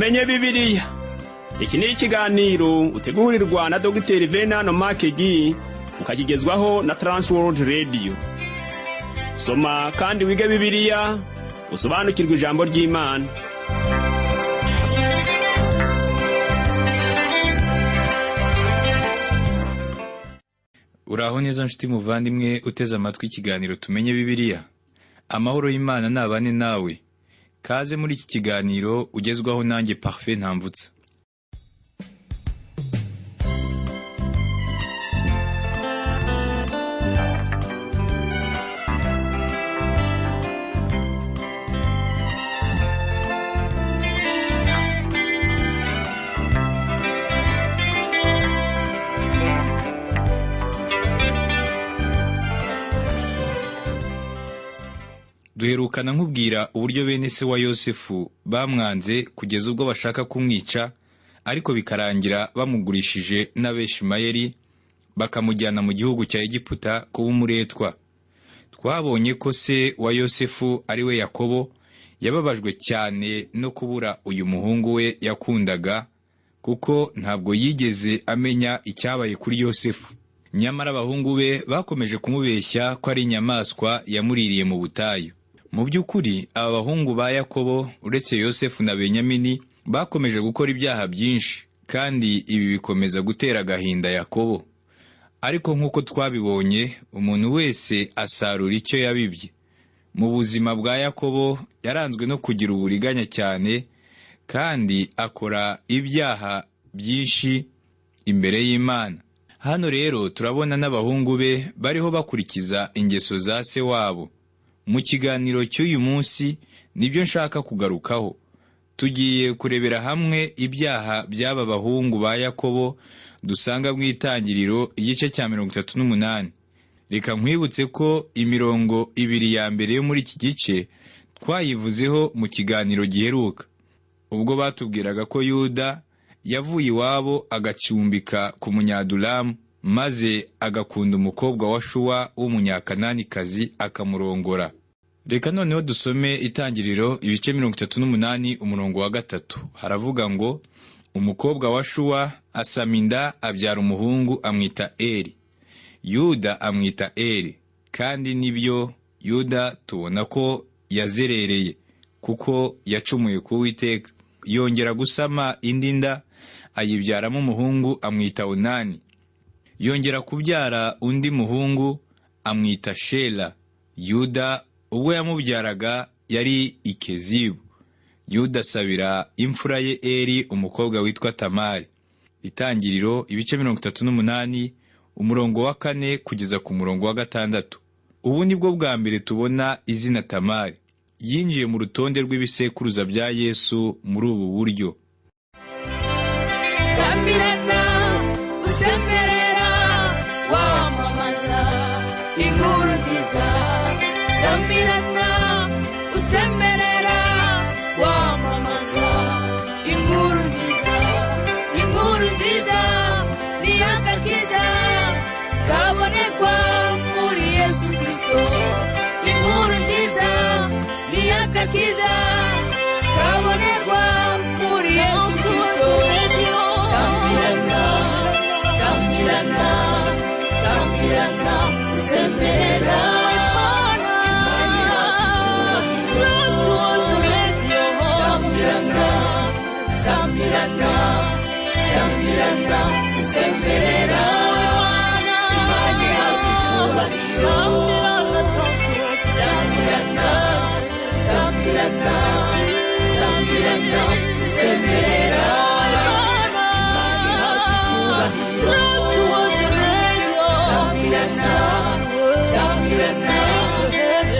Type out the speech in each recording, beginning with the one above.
Tumenye Bibiliya. Iki ni ikiganiro utegurirwa na Dogiteri Venano Makegi, ukakigezwaho na Transworld Radio. Soma kandi wige Bibiliya, usobanukirwe ijambo ry'Imana. Uraho neza nshuti muvandimwe uteze amatwi ikiganiro Tumenye Bibiliya. Amahoro y'Imana nabane nawe. Kaze muri iki kiganiro ugezwaho nanjye Parfait Ntamvutsa. Duherukana nkubwira uburyo bene se wa Yosefu bamwanze kugeza ubwo bashaka kumwica, ariko bikarangira bamugurishije n'Abeshimayeli bakamujyana mu gihugu cya Egiputa kuba umuretwa. Twabonye ko se wa Yosefu ari we Yakobo yababajwe cyane no kubura uyu muhungu we yakundaga, kuko ntabwo yigeze amenya icyabaye kuri Yosefu. Nyamara abahungu be bakomeje kumubeshya ko ari inyamaswa yamuririye mu butayu. Mu by'ukuri aba bahungu ba Yakobo uretse Yosefu na Benyamini bakomeje gukora ibyaha byinshi, kandi ibi bikomeza gutera agahinda Yakobo. Ariko nk'uko twabibonye, umuntu wese asarura icyo yabibye. Mu buzima bwa Yakobo yaranzwe no kugira uburiganya cyane, kandi akora ibyaha byinshi imbere y'Imana. Hano rero turabona n'abahungu be bariho bakurikiza ingeso za se wabo. Mu kiganiro cy'uyu munsi nibyo nshaka kugarukaho. Tugiye kurebera hamwe ibyaha by'aba bahungu ba Yakobo dusanga mu Itangiriro igice cya 38. Reka nkwibutse ko imirongo ibiri ya mbere yo muri iki gice twayivuzeho mu kiganiro giheruka, ubwo batubwiraga ko Yuda yavuye iwabo agacumbika ku Munyadulamu, maze agakunda umukobwa wa Shuwa w'Umunyakananikazi akamurongora. Reka noneho dusome Itangiriro ibice 38 umurongo wa 3. Haravuga ngo umukobwa wa Shuwa asama inda abyara umuhungu amwita Eri. Yuda amwita Eri, kandi nibyo Yuda tubona ko yazerereye kuko yacumuye ku Uwiteka. Yongera gusama indi nda ayibyaramo umuhungu amwita Onani. Yongera kubyara undi muhungu amwita Shela. Yuda ubwo yamubyaraga yari i Kezibu. Yuda asabira imfura ye Eri umukobwa witwa Tamari. Itangiriro ibice 38 umurongo wa 4 kugeza ku murongo wa 6. Ubu nibwo bwa mbere tubona izina Tamari. Yinjiye mu rutonde rw'ibisekuruza bya Yesu muri ubu buryo. Samirana usemerera wamamaza inkuru nziza. Samirana usemerera wamamaza inkuru nziza. Inkuru nziza ni agakiza kabonekwa muri Yesu Kristo. Inkuru nziza ni agakiza kabonekwa muri Yesu Kristo. Samirana, Samirana, Samirana, usemerera. Samirana, Samirana, Samirana, usemerera. Imana ihabwa icyubahiro. Samirana, Samirana, Samirana, usemerera. Imana ihabwa icyubahiro. Samirana, Samirana,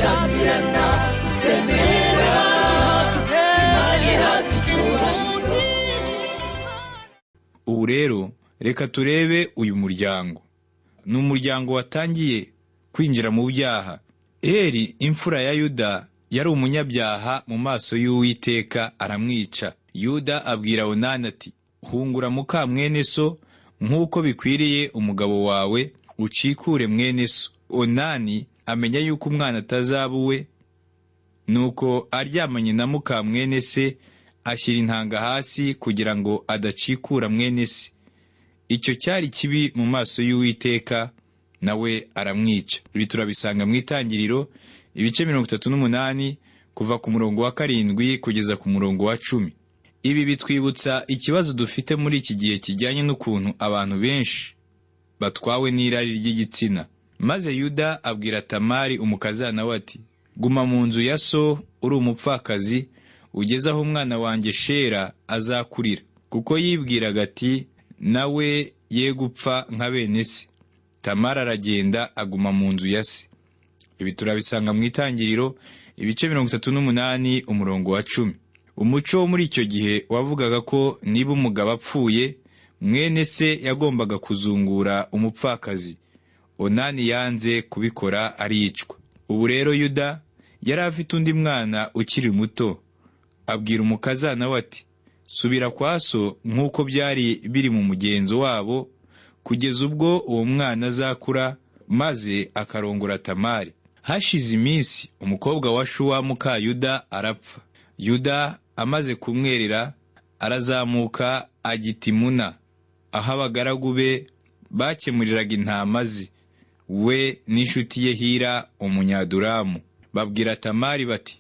Samirana, usemerera. Imana ihabwa icyubahiro. Ubu rero reka turebe uyu muryango. Ni umuryango watangiye kwinjira mu byaha. Eri imfura ya Yuda yari umunyabyaha mu maso y'Uwiteka, aramwica. Yuda abwira Onani ati hungura muka mwene so nk'uko bikwiriye umugabo wawe, ucikure mwene so. Onani amenya yuko umwana atazaba uwe, nuko aryamanye na muka mwene se Ashyira intanga hasi kugira ngo adacikura mwene se. Icyo cyari kibi mu maso y'Uwiteka, nawe aramwica. Ibi turabisanga mu Itangiriro ibice 38, kuva ku murongo wa 7 kugeza ku murongo wa 10. Ibi bitwibutsa ikibazo dufite muri iki gihe kijyanye n'ukuntu abantu benshi batwawe n'irari ry'igitsina. Maze Yuda abwira Tamari umukazana we ati: "Guma mu nzu ya so uri umupfakazi, ugeze aho umwana wanjye Shera azakurira," kuko yibwiraga ati: "Nawe ye gupfa nka bene se." Tamari aragenda aguma mu nzu ya se. Ibi turabisanga mu Itangiriro ibice 38, umurongo wa 10. Umuco wo muri icyo gihe wavugaga ko niba umugabo apfuye, mwene se yagombaga kuzungura umupfakazi. Onani yanze kubikora, aricwa. Ubu rero Yuda yari afite undi mwana ukiri muto. Abwira umukazana we ati: "Subira kwa so nk'uko byari biri mu mugenzo wabo, kugeza ubwo uwo mwana azakura maze akarongora Tamari." Hashize iminsi, umukobwa wa Shuwa muka Yuda arapfa. Yuda amaze kumwerera, arazamuka ajya i Timuna, aho abagaragu be bakemuriraga intama ze, we n'inshuti ye Hira Umunyaduramu. Babwira Tamari bati: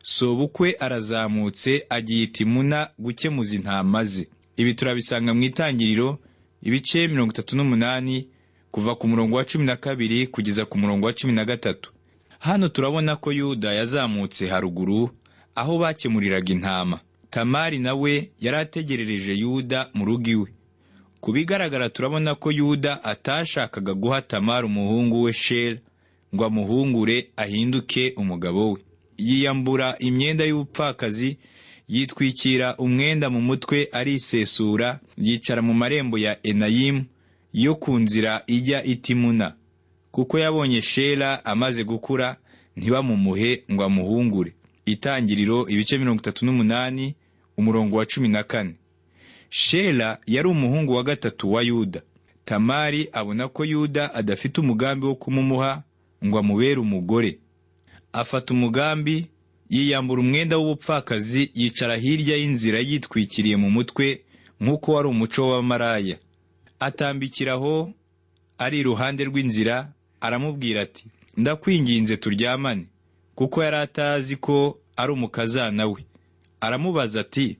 "Sobukwe arazamutse agiye i Timuna gukemuza intama ze." Ibi turabisanga mu Itangiriro ibice 38, kuva ku murongo wa 12 kugeza ku murongo wa 13. Hano turabona ko Yuda yazamutse haruguru aho bakemuriraga intama. Tamari nawe yari ategerereje Yuda mu rugo iwe. Ku bigaragara, turabona ko Yuda atashakaga guha Tamari umuhungu we Shela ngo amuhungure ahinduke umugabo we. Yiyambura imyenda y'ubupfakazi, yitwikira umwenda mu mutwe, arisesura, yicara mu marembo ya Enayimu yo ku nzira ijya i Timuna, kuko yabonye Shela amaze gukura ntibamumuhe ngo amuhungure. Itangiriro ibice 38, umurongo wa 14. Shela yari umuhungu wa gatatu wa Yuda. Tamari abona ko Yuda adafite umugambi wo kumumuha ngo amubere umugore. Afata umugambi, yiyambura umwenda w'ubupfakazi, yicara hirya y'inzira yitwikiriye mu mutwe nk'uko wari umuco w'abamaraya. Atambikira aho ari iruhande rw'inzira, aramubwira ati: "Ndakwinginze, turyamane," kuko yari atazi ko ari umukazana we. Aramubaza ati: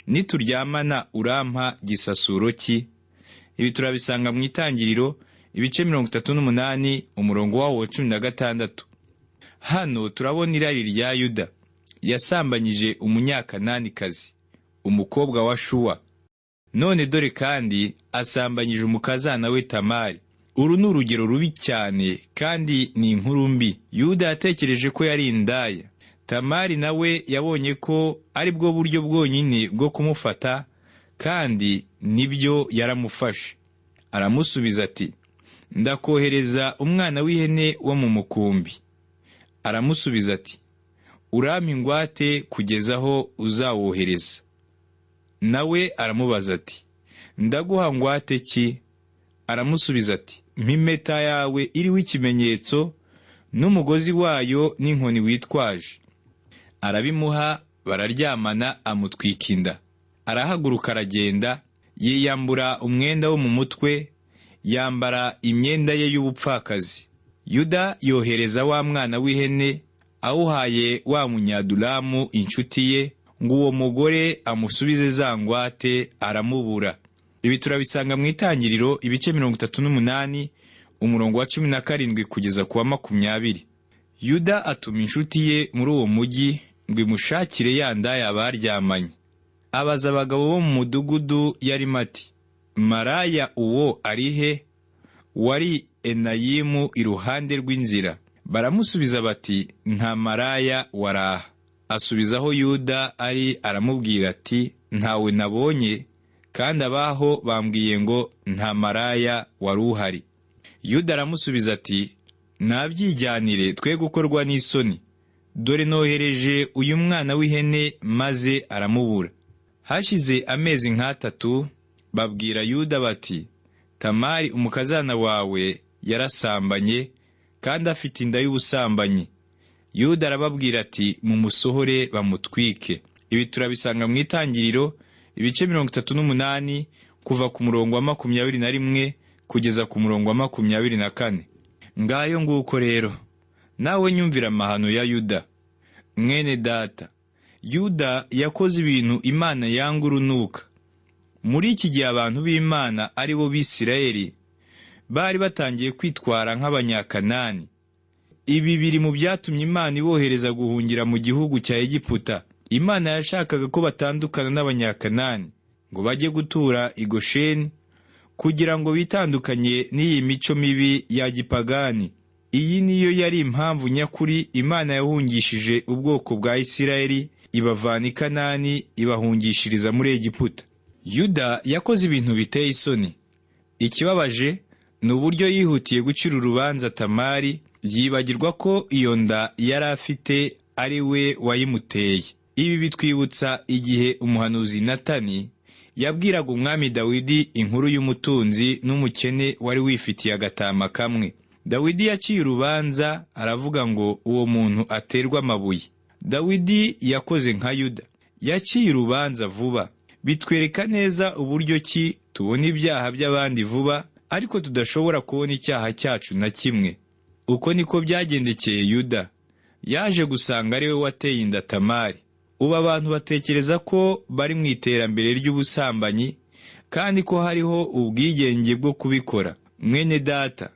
"Nituryamana urampa gisasuro ki?" Ibi turabisanga mu Itangiriro ibice 38, umurongo wawo wa 16. Hano turabona irari rya Yuda. Yasambanyije Umunyakananikazi, umukobwa wa Shuwa. None dore kandi asambanyije umukazana we Tamari. Uru ni urugero rubi cyane kandi ni inkuru mbi. Yuda yatekereje ko yari indaya. Tamari nawe yabonye ko ari bwo buryo bwonyine bwo kumufata, kandi nibyo, yaramufashe. Aramusubiza ati: "Ndakohereza umwana w'ihene wo mu mukumbi." Aramusubiza ati: "Urampa ingwate kugeza aho uzawohereza." Nawe aramubaza ati: "Ndaguha ngwate ki?" Aramusubiza ati: "Mpa impeta yawe iriho ikimenyetso n'umugozi wayo n'inkoni witwaje." Arabimuha, bararyamana, amutwika inda. Arahaguruka aragenda, yiyambura umwenda wo mu mutwe, yambara imyenda ye y'ubupfakazi. Yuda yohereza wa mwana w'ihene, awuhaye wa Munyadulamu inshuti ye, ngo uwo mugore amusubize za ngwate, aramubura. Ibi turabisanga mu Itangiriro ibice 38, umurongo wa 17 kugeza ku wa 20. Yuda atuma inshuti ye muri uwo mujyi ngo imushakire ya ndaya baryamanye. Abaza abagabo bo mu mudugudu yarimo ati: "Maraya uwo ari he wari Enayimu iruhande rw'inzira?" Baramusubiza bati: "Nta maraya waraha." Asubiza aho Yuda ari, aramubwira ati: "Ntawe nabonye, kandi abaho bambwiye ngo nta maraya wari uhari." Yuda aramusubiza ati: "Nabyijyanire, twe gukorwa n'isoni. Dore nohereje uyu mwana w'ihene, maze aramubura." Hashize amezi nk'atatu, babwira Yuda bati: "Tamari umukazana wawe yarasambanye kandi afite inda y'ubusambanyi." Yuda arababwira ati: "Mumusohore bamutwike." Ibi turabisanga mu Itangiriro ibice 38 kuva ku murongo wa 21 kugeza ku murongo wa 24. Ngayo nguko rero, nawe nyumvira amahano ya Yuda mwene data. Yuda yakoze ibintu Imana yanga urunuka. Muri iki gihe abantu b'Imana ari bo Bisirayeli bari batangiye kwitwara nk'Abanyakanani. Ibi biri mu byatumye Imana ibohereza guhungira mu gihugu cya Egiputa. Imana yashakaga ko batandukana n'Abanyakanani ngo bajye gutura i Gosheni kugira ngo bitandukanye n'iyi mico mibi ya gipagani. Iyi niyo yari impamvu nyakuri Imana yahungishije ubwoko bwa Isirayeli ibavana i Kanani ibahungishiriza muri Egiputa. Yuda yakoze ibintu biteye isoni. Ikibabaje ni uburyo yihutiye gucira urubanza Tamari, yibagirwa ko iyo nda yari afite ari we wayimuteye. Ibi bitwibutsa igihe umuhanuzi Natani yabwiraga umwami Dawidi inkuru y'umutunzi n'umukene wari wifitiye agatama kamwe. Dawidi yaciye urubanza aravuga ngo uwo muntu aterwe amabuye. Dawidi yakoze nka Yuda, yaciye urubanza vuba. Bitwereka neza uburyo ki tubona ibyaha by'abandi vuba, ariko tudashobora kubona icyaha cyacu na kimwe. Uko niko byagendekeye Yuda. Yaje gusanga ari we wateye inda Tamari. Ubu abantu batekereza ko bari mu iterambere ry'ubusambanyi kandi ko hariho ubwigenge bwo kubikora. Mwene data,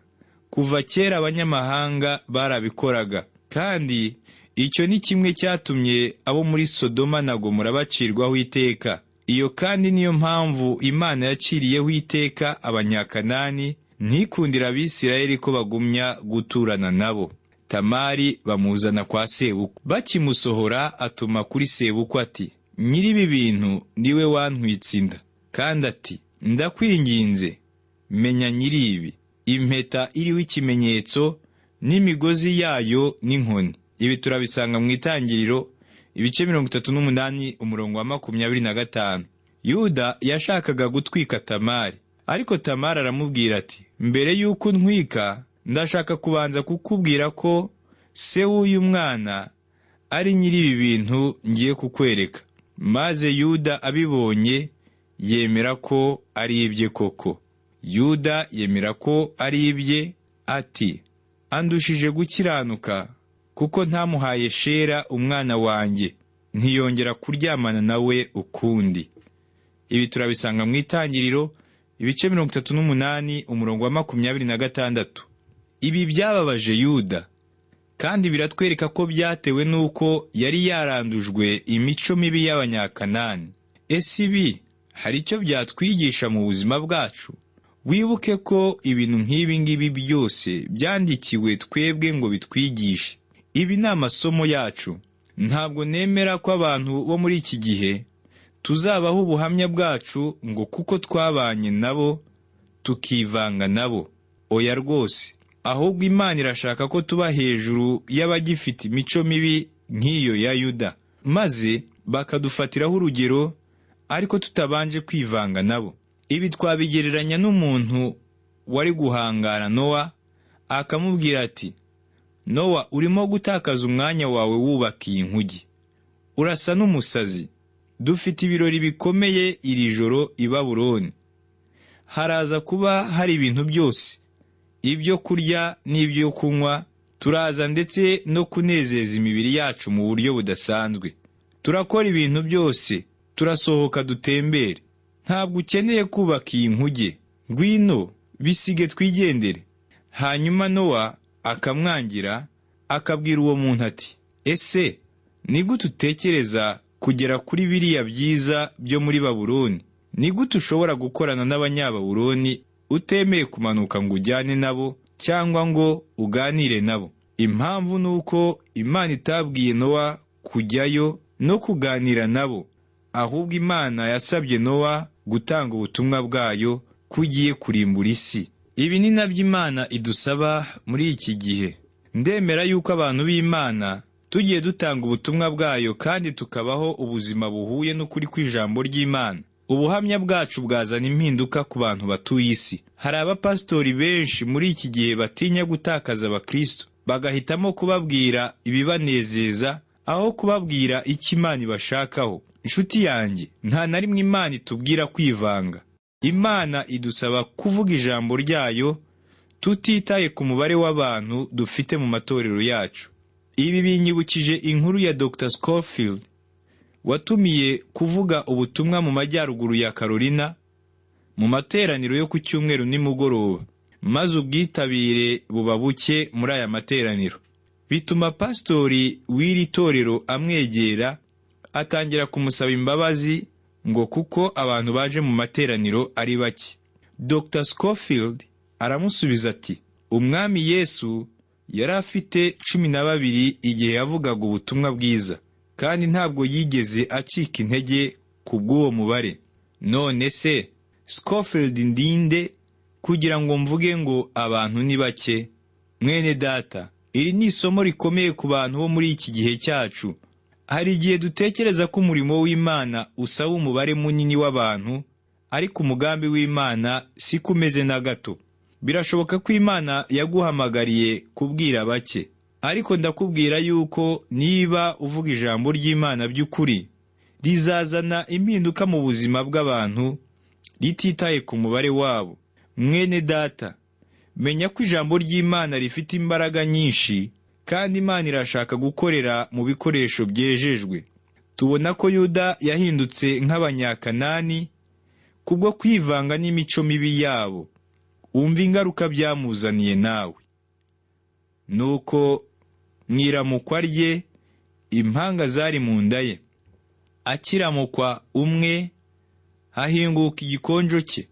kuva kera abanyamahanga barabikoraga, kandi icyo ni kimwe cyatumye abo muri Sodoma na Gomora bacirwaho iteka. Iyo kandi niyo mpamvu Imana yaciriyeho iteka Abanyakanani, ntikundire Abisirayeli ko bagumya guturana nabo. Tamari bamuzana kwa sebukwe. Bakimusohora atuma kuri sebukwe ati: nyir'ibi bintu niwe wantwitse inda. Kandi ati: ndakwinginze menya nyiri ibi, impeta iriho ikimenyetso n'imigozi yayo n'inkoni. Ibi turabisanga mu Itangiriro ibice 38 umurongo wa 25. Yuda yashakaga gutwika Tamari, ariko Tamari aramubwira ati: mbere y'uko untwika ndashaka kubanza kukubwira ko se w'uyu mwana ari nyiri ibi bintu ngiye kukwereka. Maze Yuda abibonye yemera ko ari ibye koko. Yuda yemera ko ari ibye ati: andushije gukiranuka kuko ntamuhaye Shera umwana wanjye, ntiyongera kuryamana nawe ukundi. Ibi turabisanga mu Itangiriro ibice 38 umurongo wa 26. Ibi byababaje Yuda, kandi biratwereka ko byatewe n'uko yari yarandujwe imico mibi y'Abanyakanani. Ese ibi hari icyo byatwigisha mu buzima bwacu? Wibuke ko ibintu nk'ibi ngibi byose byandikiwe twebwe ngo bitwigishe. Ibi ni amasomo yacu. Ntabwo nemera ko abantu bo muri iki gihe tuzabaho ubuhamya bwacu ngo kuko twabanye nabo tukivanga nabo. Oya rwose, ahubwo Imana irashaka ko tuba hejuru y'abagifite imico mibi nk'iyo ya Yuda, maze bakadufatiraho urugero, ariko tutabanje kwivanga nabo. Ibi twabigereranya n'umuntu wari guhangara Nowa akamubwira ati: Nowa, urimo gutakaza umwanya wawe wubaka iyi nkugi, urasa n'umusazi. Dufite ibirori bikomeye iri joro i Babuloni. Haraza kuba hari ibintu byose, ibyo kurya n'ibyo kunywa, turaza ndetse no kunezeza imibiri yacu mu buryo budasanzwe. Turakora ibintu byose, turasohoka dutembere. Ntabwo ukeneye kubaka iyi nkuge, ngwino bisige twigendere. Hanyuma Nowa akamwangira, akabwira uwo muntu ati: ese ni gute utekereza kugera kuri biriya byiza byo muri Babuloni? Ni gute ushobora gukorana n'Abanyababuloni utemeye kumanuka ngo ujyane nabo cyangwa ngo uganire nabo? Impamvu ni uko Imana itabwiye Nowa kujyayo no kuganira nabo, ahubwo Imana yasabye Nowa gutanga ubutumwa bwayo ko igiye kurimbura isi. Ibi ni nabyo Imana idusaba muri iki gihe. Ndemera yuko abantu b'Imana tugiye dutanga ubutumwa bwayo kandi tukabaho ubuzima buhuye n'ukuri kw'ijambo ry'Imana, ubuhamya bwacu bwazana impinduka ku bantu batuye isi. Hari abapasitori benshi muri iki gihe batinya gutakaza abakristo, bagahitamo kubabwira ibibanezeza Aho kubabwira icyo Imana ibashakaho. Inshuti yanjye, nta na rimwe Imana itubwira kwivanga. Imana idusaba kuvuga ijambo ryayo tutitaye ku mubare w'abantu dufite mu matorero yacu. Ibi binyibukije inkuru ya Dr. Scofield watumiye kuvuga ubutumwa mu majyaruguru ya Carolina mu materaniro yo ku cyumweru nimugoroba, maze ubwitabire buba buke muri aya materaniro. Bituma pasitori w'iri torero amwegera atangira kumusaba imbabazi ngo kuko abantu baje mu materaniro ari bake. Dr. Scofield aramusubiza ati: "Umwami Yesu yari afite 12 igihe yavugaga ubutumwa bwiza, kandi ntabwo yigeze acika intege ku bw'uwo mubare. None se Scofield ndinde kugira ngo mvuge ngo abantu ni bake?" Mwene data, iri ni isomo rikomeye ku bantu bo muri iki gihe cyacu. Hari igihe dutekereza ko umurimo w'Imana usaba umubare munini w'abantu, ariko umugambi w'Imana siko umeze na gato. Birashoboka ko Imana yaguhamagariye kubwira bake, ariko ndakubwira yuko niba uvuga ijambo ry'Imana by'ukuri, rizazana impinduka mu buzima bw'abantu rititaye ku mubare wabo. Mwene data, menya ko ijambo ry'Imana rifite imbaraga nyinshi kandi Imana irashaka gukorera mu bikoresho byejejwe. Tubona ko Yuda yahindutse nk'Abanyakanani kubwo kwivanga n'imico mibi yabo. Wumva ingaruka byamuzaniye nawe. Nuko mu iramukwa rye impanga zari mu nda ye. Akiramukwa umwe hahinguka igikonjo cye.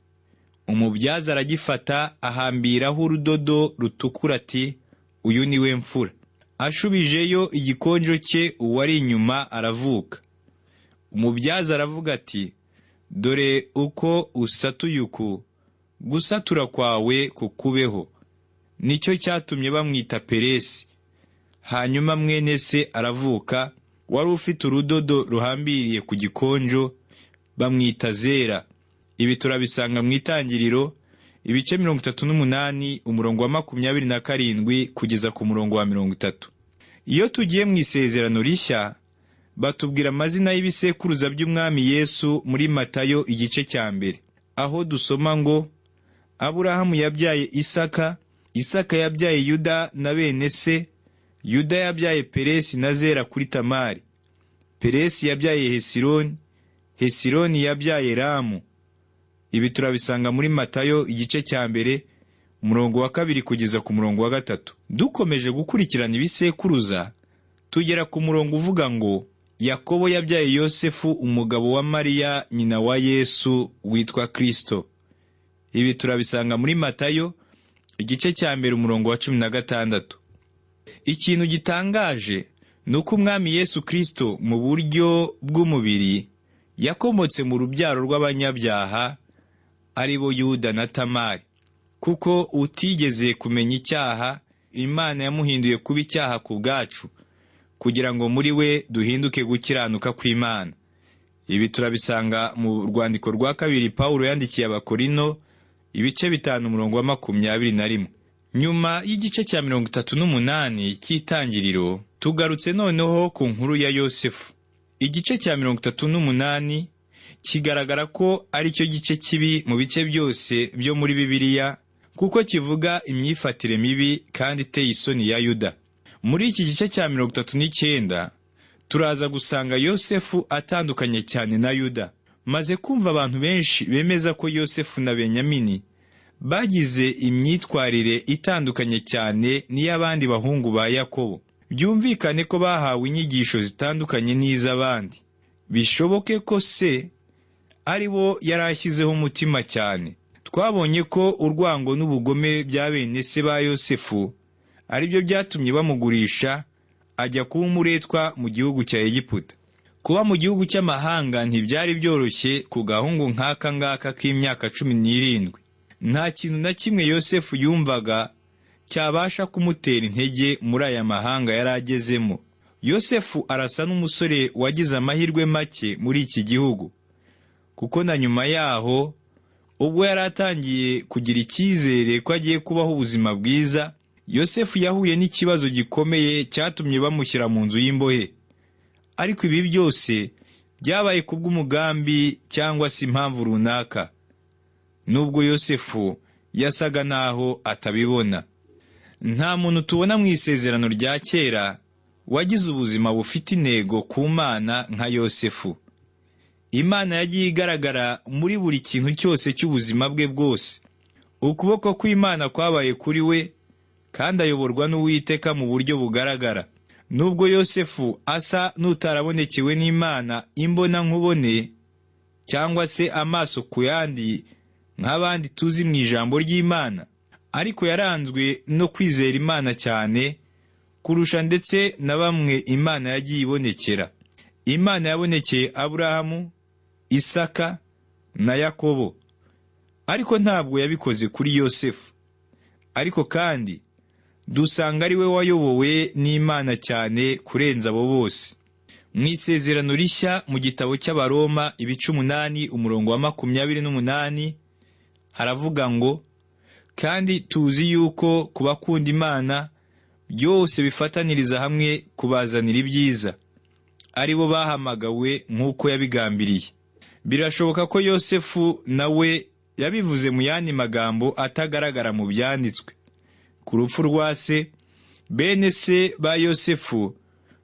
Umubyaza aragifata ahambiraho urudodo rutukura ati: "Uyu ni we mfura." Ashubijeyo igikonjo cye uwari inyuma aravuka. Umubyaza aravuga ati: "Dore uko usatuye uku, gusatura kwawe kukubeho." Nicyo cyatumye bamwita Peresi. Hanyuma mwene se aravuka, wari ufite urudodo ruhambiriye ku gikonjo, bamwita Zera. Ibi turabisanga mu Itangiriro ibice 38 umurongo wa 27 kugeza ku murongo wa 30. Iyo tugiye mu Isezerano Rishya, batubwira amazina y'ibisekuruza by'Umwami Yesu muri Matayo igice cya 1, aho dusoma ngo: Aburahamu yabyaye Isaka, Isaka yabyaye Yuda na bene se, Yuda yabyaye Peresi na Zera kuri Tamari, Peresi yabyaye Hesironi, Hesironi yabyaye Ramu. Ibi turabisanga muri Matayo igice cya 1 umurongo wa 2 kugeza ku murongo wa 3. Dukomeje gukurikirana ibisekuruza tugera ku murongo uvuga ngo: Yakobo yabyaye Yosefu umugabo wa Mariya nyina wa Yesu witwa Kristo. Ibi turabisanga muri Matayo igice cya 1 umurongo wa 16. Ikintu gitangaje ni uko Umwami Yesu Kristo mu buryo bw'umubiri yakomotse mu rubyaro rw'abanyabyaha ari bo Yuda na Tamari, kuko utigeze kumenya icyaha Imana yamuhinduye kuba icyaha ku bwacu, kugira ngo muri we duhinduke gukiranuka kw'Imana. Ibi turabisanga mu rwandiko rwa 2 Pawulo yandikiye Abakorino ibice 5 umurongo wa 21. Nyuma y'igice cya 38 cy'Itangiriro, tugarutse noneho ku nkuru ya Yosefu. Igice cya 38 kigaragara ko ari cyo gice kibi mu bice byose byo muri Bibiliya, kuko kivuga imyifatire mibi kandi iteye isoni ya Yuda. Muri iki gice cya 39 turaza gusanga Yosefu atandukanye cyane na Yuda. Maze kumva abantu benshi bemeza ko Yosefu na Benyamini bagize imyitwarire itandukanye cyane n'iy'abandi bahungu ba Yakobo. Byumvikane ko bahawe inyigisho zitandukanye n'iz'abandi. Bishoboke ko se ari bo yari ashyizeho umutima cyane. Twabonye ko urwango n'ubugome bya bene se ba Yosefu ari byo byatumye bamugurisha ajya kuba umuretwa mu gihugu cya Egiputa. Kuba mu gihugu cy'amahanga ntibyari byoroshye ku gahungu nk'aka ngaka k'imyaka 17. Nta kintu na kimwe Yosefu yumvaga cyabasha kumutera intege muri aya mahanga yari agezemo. Yosefu arasa n'umusore wagize amahirwe make muri iki gihugu, kuko na nyuma yaho ubwo yari atangiye kugira icyizere ko agiye kubaho ubuzima bwiza, Yosefu yahuye n'ikibazo gikomeye cyatumye bamushyira mu nzu y'imbohe. Ariko ibi byose byabaye kubw'umugambi cyangwa se impamvu runaka, nubwo Yosefu yasaga naho atabibona. Nta muntu tubona mu isezerano rya kera wagize ubuzima bufite intego ku Mana nka Yosefu. Imana yagiye igaragara muri buri kintu cyose cy'ubuzima bwe bwose. Ukuboko kw'Imana kwabaye kuri we, kandi ayoborwa n'Uwiteka mu buryo bugaragara. Nubwo Yosefu asa n'utarabonekewe n'Imana imbona nkubone cyangwa se amaso ku yandi nk'abandi tuzi mu ijambo ry'Imana, ariko yaranzwe no kwizera Imana cyane kurusha ndetse na bamwe Imana yagiye ibonekera. Imana yabonekeye Aburahamu, Isaka na Yakobo, ariko ntabwo yabikoze kuri Yosefu. Ariko kandi dusanga ari we wayobowe n'Imana cyane kurenza abo bose. Mu isezerano rishya mu gitabo cy'Abaroma ibice 8 umurongo wa 28 haravuga ngo: kandi tuzi yuko ku bakunda Imana byose bifataniriza hamwe kubazanira ibyiza, ari bo bahamagawe nk'uko yabigambiriye. Birashoboka ko Yosefu nawe yabivuze mu yandi magambo atagaragara mu byanditswe. Ku rupfu rwa se, bene se ba Yosefu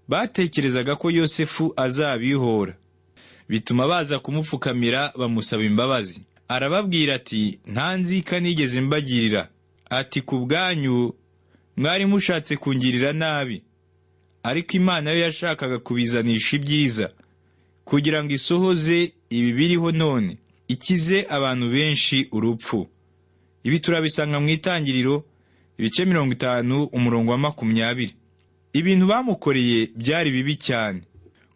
batekerezaga ko Yosefu azabihora, bituma baza kumupfukamira bamusaba imbabazi. Arababwira ati: nta nzika nigeze mbagirira. Ati: ku bwanyu mwari mushatse kungirira nabi, ariko Imana yo yashakaga kubizanisha ibyiza, kugira ngo isohoze ibi biriho none, ikize abantu benshi urupfu. Ibi turabisanga mu Itangiriro ibice 50 umurongo wa 20. Ibintu bamukoreye byari bibi cyane,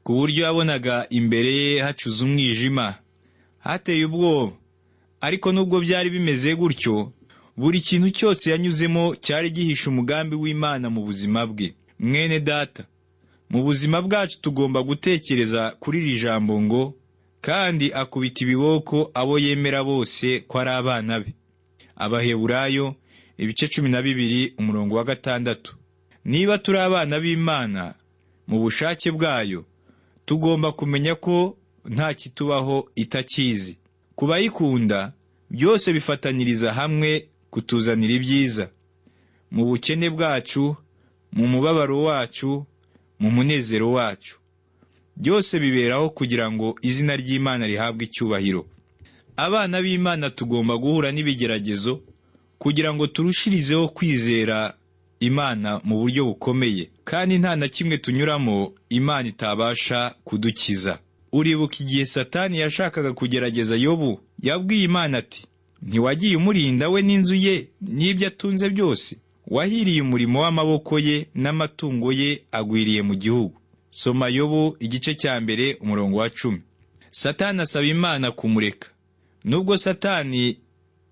ku buryo yabonaga imbere ye hacuze umwijima, hateye ubwoba. Ariko nubwo byari bimeze gutyo, buri kintu cyose yanyuzemo cyari gihishe umugambi w'Imana mu buzima bwe. Mwene data, mu buzima bwacu tugomba gutekereza kuri iri jambo ngo: kandi akubita ibiboko abo yemera bose ko ari abana be. Abaheburayo ibice 12 umurongo wa 6. Niba turi abana b'Imana mu bushake bwayo, tugomba kumenya ko nta kitubaho itakizi. Ku bayikunda byose bifataniriza hamwe kutuzanira ibyiza, mu bukene bwacu, mu mubabaro wacu, mu munezero wacu. Byose biberaho kugira ngo izina ry'Imana rihabwe icyubahiro. Abana b'Imana tugomba guhura n'ibigeragezo kugira ngo turushirizeho kwizera Imana mu buryo bukomeye, kandi nta na kimwe tunyuramo Imana itabasha kudukiza. Uribuka igihe Satani yashakaga kugerageza Yobu, yabwiye Imana ati: ntiwagiye umurinda we n'inzu ye n'ibyo atunze byose? Wahiriye umurimo w'amaboko ye n'amatungo ye agwiriye mu gihugu. Soma Yobu igice cya 1 umurongo wa 10. Satani asaba Imana kumureka. Nubwo Satani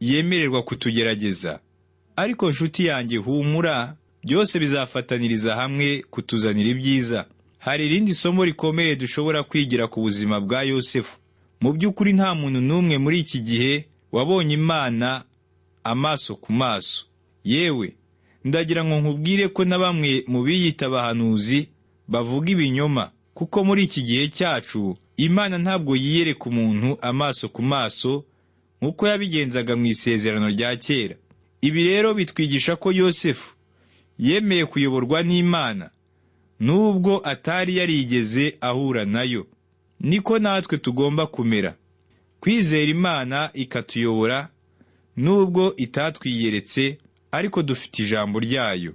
yemererwa kutugerageza, ariko nshuti yanjye humura, byose bizafataniriza hamwe kutuzanira ibyiza. Hari irindi somo rikomeye dushobora kwigira ku buzima bwa Yosefu. Mu by'ukuri nta muntu n'umwe muri iki gihe wabonye Imana amaso ku maso. Yewe, ndagira ngo nkubwire ko na bamwe mu biyita abahanuzi bavuga ibinyoma, kuko muri iki gihe cyacu Imana ntabwo yiyereka umuntu amaso ku maso nk'uko yabigenzaga mu isezerano rya kera. Ibi rero bitwigisha ko Yosefu yemeye kuyoborwa n'Imana nubwo atari yarigeze ahura nayo. Niko natwe tugomba kumera, kwizera Imana ikatuyobora nubwo itatwiyeretse, ariko dufite ijambo ryayo.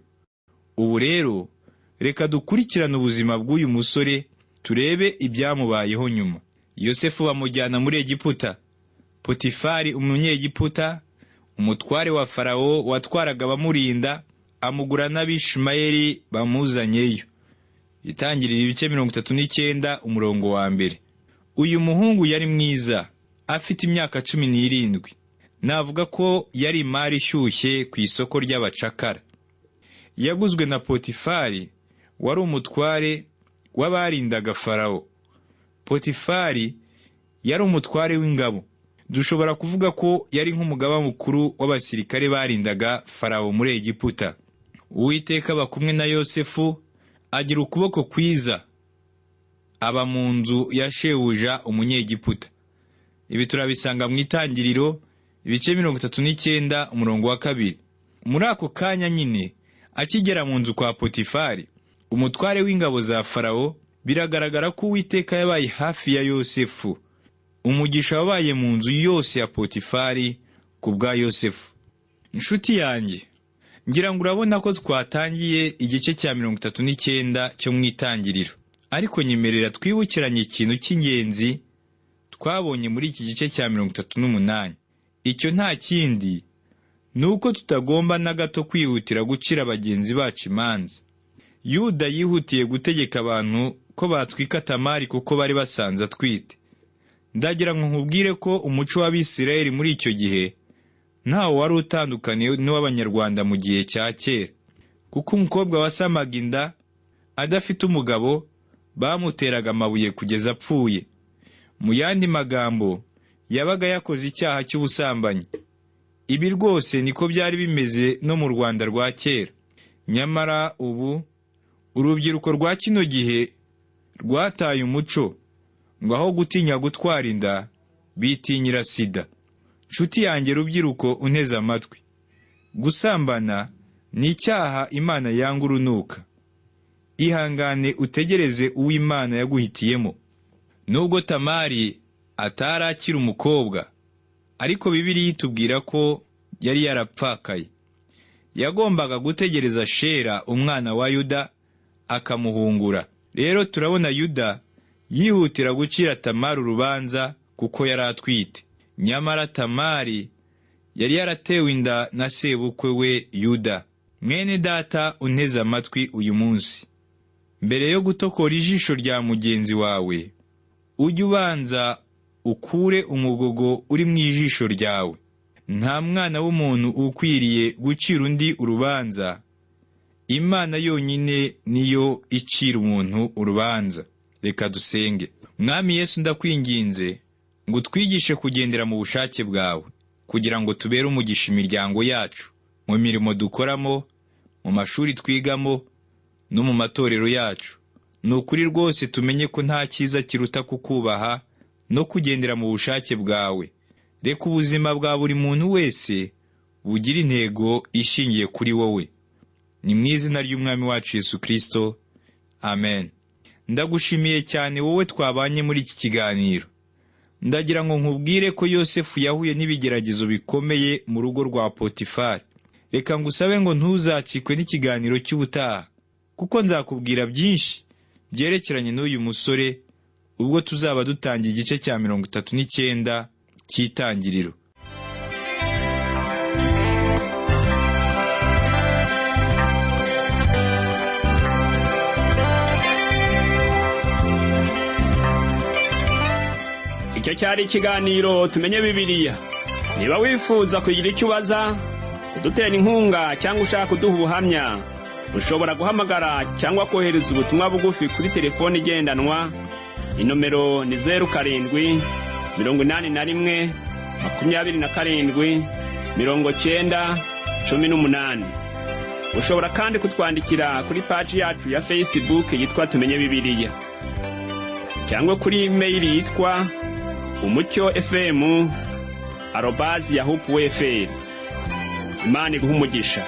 Ubu rero reka dukurikirane ubuzima bw'uyu musore, turebe ibyamubayeho nyuma. Yosefu bamujyana muri Egiputa. Potifari umunyegiputa, umutware wa Farawo watwaraga abamurinda, amugura n'Abishimayeli bamuzanyeyo. Itangirira ibice 39 umurongo wa 1. Uyu muhungu yari mwiza, afite imyaka 17. Navuga ko yari imari ishyushye ku isoko ry'abacakara. Yaguzwe na Potifari wari umutware w'abarindaga Farawo. Potifari yari umutware w'ingabo. Dushobora kuvuga ko yari nk'umugaba mukuru w'abasirikare barindaga Farawo muri Egiputa. Uwiteka aba kumwe na Yosefu, agira ukuboko kwiza, Aba mu nzu ya shebuja Umunyegiputa. Ibi turabisanga mu Itangiriro ibice 39 umurongo wa 2. Muri ako kanya nyine akigera mu nzu kwa Potifari, umutware w'ingabo za Farawo, biragaragara ko Uwiteka yabaye hafi ya Yosefu. Umugisha wabaye mu nzu yose ya Potifari ku bwa Yosefu. Inshuti yanjye, ngira ngo urabona ko twatangiye igice cya 39 cyo mu Itangiriro, ariko nyemerera twibukiranye ikintu cy'ingenzi twabonye muri iki gice cya 38. Icyo nta kindi ni uko tutagomba na gato kwihutira gucira bagenzi bacu imanza. Yuda yihutiye gutegeka abantu ko batwika Tamari kuko bari basanze atwite. Ndagira ngo nkubwire ko umuco w'Abisirayeli muri icyo gihe ntawo wari utandukaniye n'uw'Abanyarwanda mu gihe cya kera, kuko umukobwa wasamaga inda adafite umugabo bamuteraga amabuye kugeza apfuye. Mu yandi magambo, yabaga yakoze icyaha cy'ubusambanyi. Ibi rwose niko byari bimeze no mu Rwanda rwa kera. Nyamara ubu urubyiruko rwa kino gihe rwataye umuco, ngo aho gutinya gutwara inda bitinyira sida. Nshuti yanjye rubyiruko unteze amatwi, gusambana ni icyaha Imana yanga urunuka. Ihangane utegereze uw'Imana yaguhitiyemo. Nubwo Tamari atari akiri umukobwa, ariko Bibiliya itubwira ko yari yarapfakaye. Yagombaga gutegereza Shera umwana wa Yuda akamuhungura. Rero turabona Yuda yihutira gucira Tamari urubanza kuko yari atwite. Nyamara Tamari yari yaratewe inda na sebukwe we Yuda. Mwene data unteze amatwi uyu munsi, mbere yo gutokora ijisho rya mugenzi wawe, ujye ubanza ukure umugogo uri mu ijisho ryawe. Nta mwana w'umuntu ukwiriye gucira undi urubanza. Imana yonyine niyo icira umuntu urubanza. Reka dusenge. Mwami Yesu, ndakwinginze ngo utwigishe kugendera mu bushake bwawe, kugira ngo tubere umugisha imiryango yacu, mu mirimo dukoramo, mu mashuri twigamo, no mu matorero yacu. Ni ukuri rwose tumenye ko nta cyiza kiruta kukubaha no kugendera mu bushake bwawe. Reka ubuzima bwa buri muntu wese bugire intego ishingiye kuri wowe. Ni mu izina ry'Umwami wacu Yesu Kristo, amen. Ndagushimiye cyane wowe twabanye muri iki kiganiro. Ndagira ngo nkubwire ko Yosefu yahuye n'ibigeragezo bikomeye mu rugo rwa Potifari. Reka ngusabe ngo ntuzacikwe n'ikiganiro cy'ubutaha, kuko nzakubwira byinshi byerekeranye n'uyu musore ubwo tuzaba dutangiye igice cya 39 cy'Itangiriro. Icyo cyari ikiganiro Tumenye Bibiliya. Niba wifuza kugira icyo ubaza, kudutera inkunga cyangwa ushaka kuduha ubuhamya, ushobora guhamagara cyangwa kohereza ubutumwa bugufi kuri telefoni igendanwa. Inomero ni 07 81 27 90 18. Ushobora kandi kutwandikira kuri paji yacu ya Facebook yitwa Tumenye Bibiliya, cyangwa kuri imeyili yitwa umucyo fm@yahoo.fr. Imana iguhe umugisha.